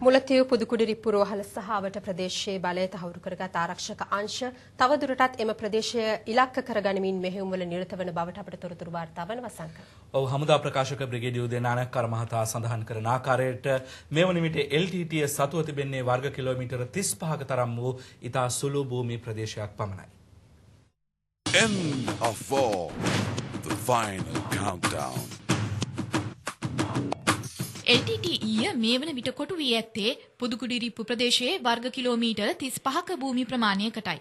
මුලතිව් පුදුකුඩිරිප්පු රෝහල සහ අවට ප්‍රදේශයේ බලය තහවුරු කරගත් ආරක්ෂක අංශ තවදුරටත් එම ප්‍රදේශය ඉලක්ක කරගනිමින් මෙහෙයුම් වල නිරත වන බවට අපට තොරතුරු වාර්තා වන වසංක. ඔව්, හමුදා ප්‍රකාශක බ්‍රිගේඩියර් උදය නානක්කර මහතා සඳහන් කරන ආකාරයට මේ වන විට LTTE සතුව තිබෙන්නේ වර්ග කිලෝමීටර 35ක තරම් වූ ඉතා සුළු භූමි ප්‍රදේශයක් පමණයි. End of four, the final countdown. LTTE මේ වන විට කොටු වී ඇත්තේ පුදුකුඩිරිප්පු ප්‍රදේශයේ වර්ග කිලෝමීටර 35ක භූමි ප්‍රමාණයකටයි.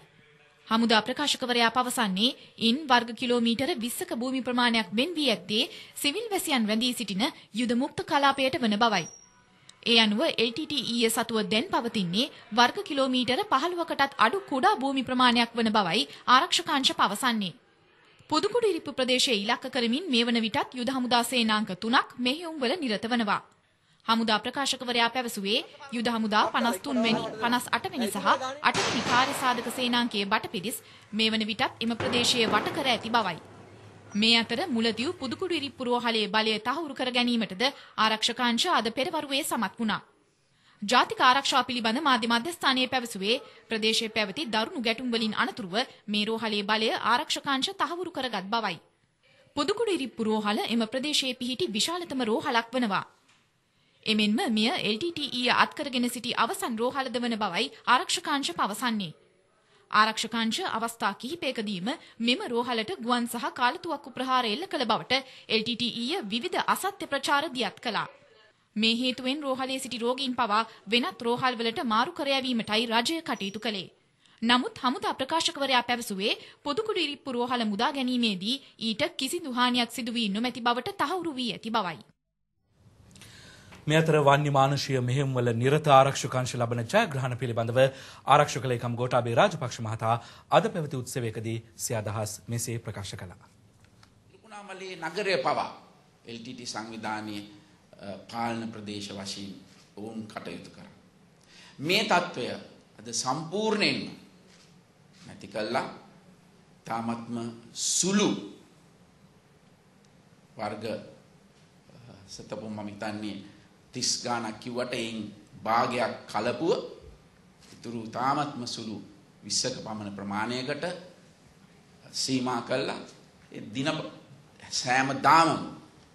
හමුදා ප්‍රකාශකවරයා පවසන්නේ ඉන් වර්ග කිලෝමීටර 20ක භූමි ප්‍රමාණයක් වෙන් වී ඇත්තේ සිවිල් වැසියන් රැඳී සිටින යුද මුක්ත කලාපයට වන බවයි. ඒ අනුව LTTE සතුව දැන් පවතින්නේ වර්ග කිලෝමීටර 15කටත් අඩු කුඩා භූමි ප්‍රමාණයක් වන බවයි ආරක්ෂක අංශ පවසන්නේ. පුදුකුඩිරිප්පු ප්‍රදේශයේ ඉලක්ක කරමින් මේ වන විටත් යුද හමුදා සේනාංක 3ක් මෙහෙයුම් වල නිරත වනවා. හමුදා ප්‍රකාශකවරයා පැවසුවේ යුද හමුදා 53 වෙනි 58 වෙනි සහ 8 වෙනි කාර්ය සාධක සේනාංකයේ බටපිරිස් මේ වන විටත් එම ප්‍රදේශයේ වට කර ඇති බවයි. මේ අතර මුලතිව් පුදුකුඩිරිප්පු රෝහලේ බලය තහවුරු කර ගැනීමටද ආරක්ෂක අංශ අද පෙරවරුවේ සමත් වුණා. ජාතික ආරක්ෂාව පිළිබඳ මාධ්‍ය මධ්‍යස්ථානයේ පැවසුවේ ප්‍රදේශයේ පැවති දරුණු ගැටුම් වලින් අනතුරුව මේ රෝහලේ බලය ආරක්ෂක අංශ තහවුරු කරගත් බවයි. පුදුකුඩිරිප්පු රෝහල එම ප්‍රදේශයේ පිහිටි විශාලතම රෝහලක් වනවා. එමෙන්ම මෙය LTTE අත්කරගෙන සිටි අවසන් රෝහලද වන බවයි ආරක්ෂක අංශ පවසන්නේ. ආරක්ෂක අංශ අවස්ථා කිහිපයකදීම මෙම රෝහලට ගුවන් සහ කාලතුවක්කු ප්‍රහාර එල්ල කළ බවට LTTE විවිධ අසත්‍ය ප්‍රචාර දියත් කළා. මේ හේතුවෙන් රෝහලේ සිටි රෝගීන් පවා වෙනත් රෝහල්වලට මාරු කර යැවීමටයි රජය කටයුතු කළේ. නමුත් හමුදා ප්‍රකාශකවරයා පැවසුවේ පුදුකුඩිරිප්පු රෝහල මුදා ගැනීමේදී ඊට කිසිදු හානියක් සිදු වී නොමැති බවට තහවුරු වී ඇති බවයි. මේ අතර වන්‍ය මානුෂීය මෙහෙයුම් වල නිරත ආරක්ෂක අංශ ලබන ජයග්‍රහණ පිළිබඳව ආරක්ෂක ලේකම් ගෝඨාභය රාජපක්ෂ මහතා අද පැවති උත්සවයකදී සිය අදහස් මෙසේ ප්‍රකාශ කළා. ත්‍රිකුණාමලී නගරය පවා LTT සංවිධානයේ පාලන ප්‍රදේශ වශයෙන් ඔවුන් කටයුතු කරා. මේ තත්ත්වය අද සම්පූර්ණයෙන්ම නැති කළා. තාමත්ම සුළු වර්ග සතපොම් මම හිතන්නේ 30 ගාණක් කිව්වට එයින් භාගයක් කලපුව ඉතුරු තාමත්ම සුළු 20ක පමණ ප්‍රමාණයකට සීමා කළා. ඒ දින සෑම දාමම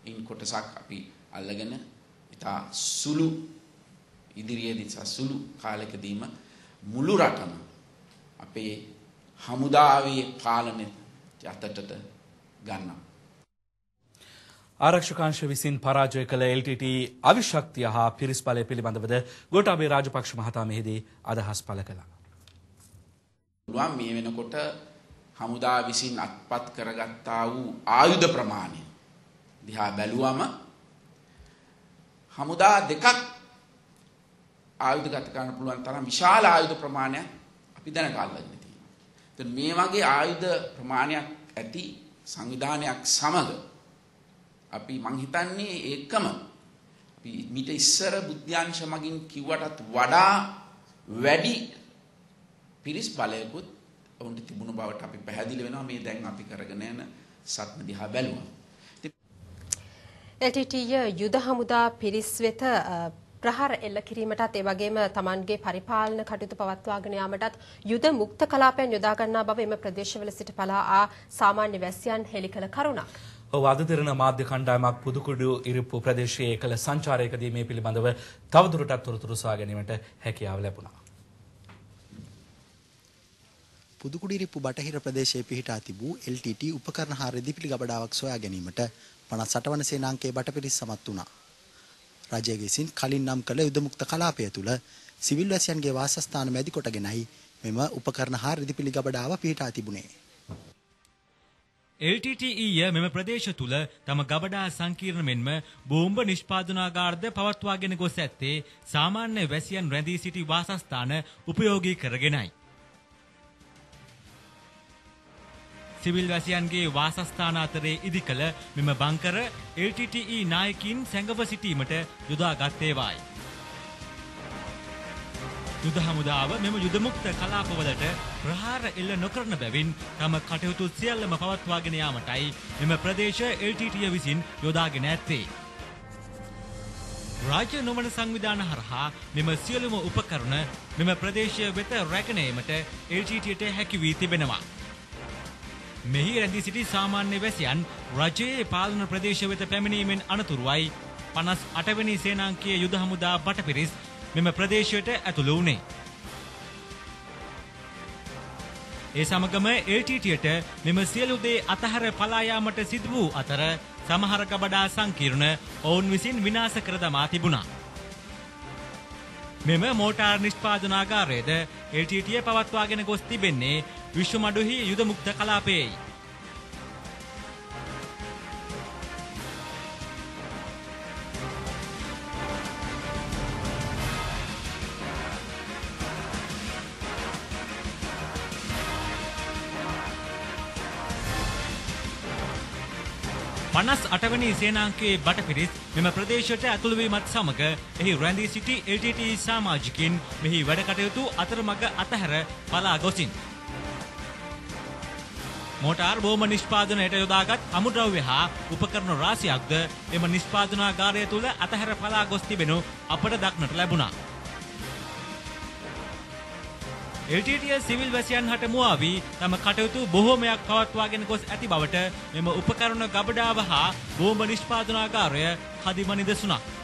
ඉන් කොටසක් අපි අල්ලගෙන ඉතා සුළු ඉදිරියේදී සුළු කාලයකදීම මුළු රටම අපේ හමුදාවේ පාලනය යටතට ගන්නවා. ආරක්ෂක අංශ විසින් පරාජය කළ LTTE අවිශක්තිය හා පිරිස් බලය පිළිබඳවද ගෝඨාභය රාජපක්ෂ මහතා මෙහිදී අදහස් පළ කළා. පුළුවන් මේ වෙනකොට හමුදා විසින් අත්පත් කරගත්තා වූ ආයුධ ප්‍රමාණය දිහා බැලුවම හමුදා දෙකක් ආයුධ ගත කරන්න පුළුවන් තරම් විශාල ආයුධ ප්‍රමාණයක් අපි දැනට අල්ලගෙන තියෙනවා. එතකොට මේ වගේ ආයුධ ප්‍රමාණයක් ඇති සංවිධානයක් සමග අපි මං හිතන්නේ ඒකම අපි මීට ඉස්සර බුද්ධ්‍යංශ මගින් කිව්වටත් වඩා වැඩි පිරිස් බලයකුත් ඔවුන්ට තිබුණු බවට අපි පැහැදිලි වෙනවා මේ දැන් අපි කරගෙන යන සත්න දිහා බැලුවම. LTTE යුද හමුදා පිරිස් වෙත ප්‍රහාර එල්ල කිරීමටත් ඒ වගේම තමන්ගේ පරිපාලන කටයුතු පවත්වාගෙන යාමටත් යුද මුක්ත කලාපයන් යොදා ගන්නා බව එම ප්‍රදේශවල සිට පලා ආ සාමාන්‍ය වැසියන් හෙළි කළ කරුණක්. ඔව්, අද දෙරණ මාධ්‍ය කණ්ඩායමක් පුදුකුඩු ඉරිප්පු ප්‍රදේශයේ කළ සංචාරයකදී මේ පිළිබඳව තවදුරටත් තොරතුරු සොයා ගැනීමට හැකියාව ලැබුණා. පුදුකුඩිරිප්පු බටහිර ප්‍රදේශයේ පිහිටා තිබූ LTT උපකරණ හා රෙදිපිලි ගබඩාවක් සොයා ගැනීමට 58 වන සේනාංකයේ බටපිරිස් සමත් වුණා. රජය විසින් කලින් නම් කළ යුද මුක්ත කලාපය තුළ සිවිල් වැසියන්ගේ වාසස්ථාන මැදි කොටගෙනයි මෙම උපකරණ හා රෙදිපිලි ගබඩාව පිහිටා තිබුණේ. LTTE මෙම ප්‍රදේශ තුළ තම ගබඩා සංකීර්ණ මෙන්ම බෝම්බ නිෂ්පාදනාගාරද පවත්වාගෙන ගොස් ඇත්තේ සාමාන්‍ය වැසියන් රැඳී සිටි වාසස්ථාන උපයෝගී කරගෙනයි. සිවිල් වැසියන්ගේ වාසස්ථාන අතරේ ඉදිකළ මෙම බංකර LTTE නායකයින් සැඟව සිටීමට යොදාගත් ඒවායි. යුද හමුදාව මෙම යුද මුක්ත කලාපවලට ප්‍රහාර එල්ල නොකරන බැවින් තම කටයුතු සියල්ලම පවත්වාගෙන යාමටයි මෙම ප්‍රදේශ LTTE විසින් යොදාගෙන ඇත්තේ. රාජ්‍ය නොවන සංවිධාන හරහා මෙම සියලුම උපකරණ මෙම ප්‍රදේශය වෙත රැගෙන ඒමට LTTට හැකි වී තිබෙනවා. මෙහි රැඳී සිටි සාමාන්‍ය වැසියන් රජයේ පාලන ප්‍රදේශ වෙත පැමිණීමෙන් අනතුරුවයි 58 වෙනි සේනාංකයේ යුද හමුදා බටපිරිස් මෙම ප්‍රදේශයට ඇතුළු වුණේ. ඒ සමගම LTTට මෙම සියලු දේ අතහැර පලා යාමට සිදු වූ අතර සමහර ගබඩා සංකීර්ණ ඔවුන් විසින් විනාශ කර දමා තිබුණා. මෙම මෝටාර් නිෂ්පාදනාගාරයද LTTය පවත්වාගෙන ගොස් තිබෙන්නේ විශ්ව මඩුහි යුද මුක්ත කලාපයේයි. 58 වෙනි සේනාංකයේ බටපිරිස් මෙම ප්‍රදේශයට ඇතුළු වීමත් සමග එහි රැඳී සිටි LTTE සමාජිකින් මෙහි වැඩ කටයුතු අතරමඟ අතහැර පලා ගොසින්. මෝටාර් බෝම්බ නිෂ්පාදනයට යොදාගත් අමුද්‍රව්‍ය හා උපකරණ රාශියක්ද එම නිෂ්පාදනාගාරය තුළ අතහැර පලා ගොස් තිබෙනු අපට දක්නට ලැබුණා. LTTE civil වැසියන් හට මුවා වී තම කටයුතු බොහෝමයක් පවත්වාගෙන ගොස් ඇති බවට මෙම උපකරණ ගබඩාව හා බෝම්බ නිෂ්පාදනාගාරය කදිම නිදසුනක්.